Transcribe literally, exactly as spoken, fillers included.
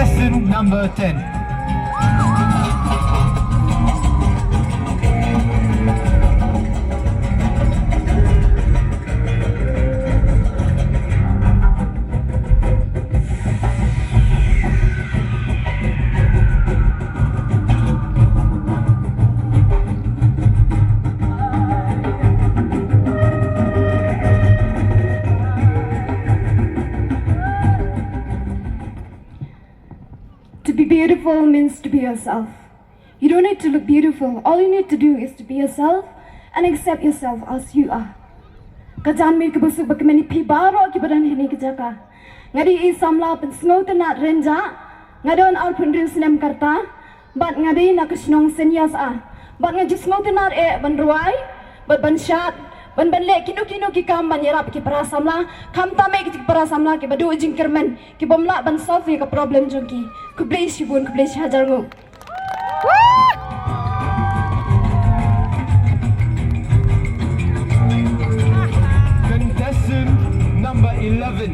Contestant number ten. To be beautiful means to be yourself. You don't need to look beautiful. All you need to do is to be yourself and accept yourself as you are. Ka janmiet kaba suk ba kmen ïa phi baroh kiba don hangne ha ka jaka. Nga dei i samla pynsngewtynnad Rynjah. Nga don arphew hynriew snem ka rta. Bad nga dei na ka shnong Synshar. Bad nga ju sngewtynnad eh ban rwai, bad ban shad, ban ban leh kino kino ki kam ban ïarap ki para samla, khamtam eh ki para samla kiba duh jingkyrmen, ki bym lah ban solve ïa ka problem jong ki. Khublei shibun, khublei shihajar nguh. Contestant number eleven.